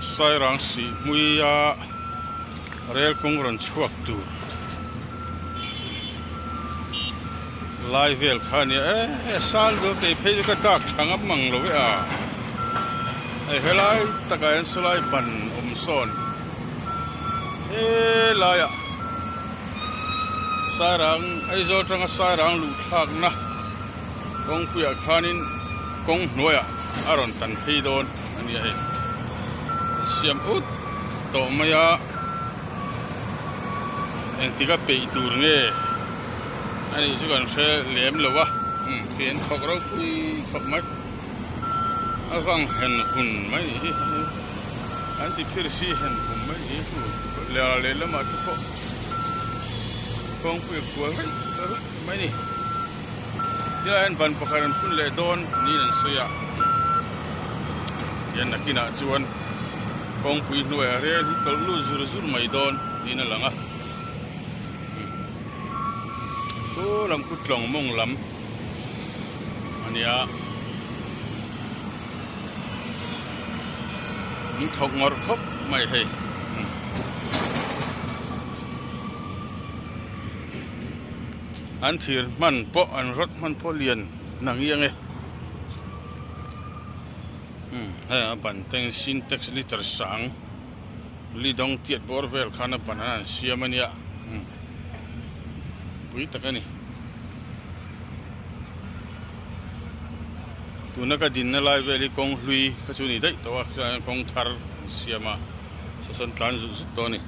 Sairang Sihhmuia rel kawng rawn chhuak tur lai vel kha a nia e sal dawn tei phei chu ka dak tha ngam mang lo e a hei helai takah hian sawlai ban awm sawn helaiah Sairang Aizawl atanga Sairang luh thlakna kawngpuiah khanin kawng hnuaiah a rawn tan phei dawn a nia hei an siam ut tawh mai a engtik a peih tur nge a nih chu kan hre lem lo a umm khi an thawk ropui khawp mai a vang hen hun mai nih hi an ti phir si hen hum mai nih hi lehlamah te pawh kawngpui a kual reng mai a ni. Tilai hian ban pakhat an phun leh dawn niin an sawi a, tihian nakinah chuan kawngpui hnuaiah rel hi tawlh lut zur zur mai dawn niin a lang a, thu lam khu tlawng mawng lam a nia, an thawk ngawrh khawp mai hei. An thir hman pawh an rawt hman pawh lian nang i ang e. Umm hei a ban teng sintex liter sang li dawng tiat bawr vel khan a ban an siam a nia umm pui tak a ni. Tuna ka dinna lai vel hi kawng hlui kha chu a ni daih tawh a chuan kawng thar an siam a saw sawn tlan zut zut tawh a ni.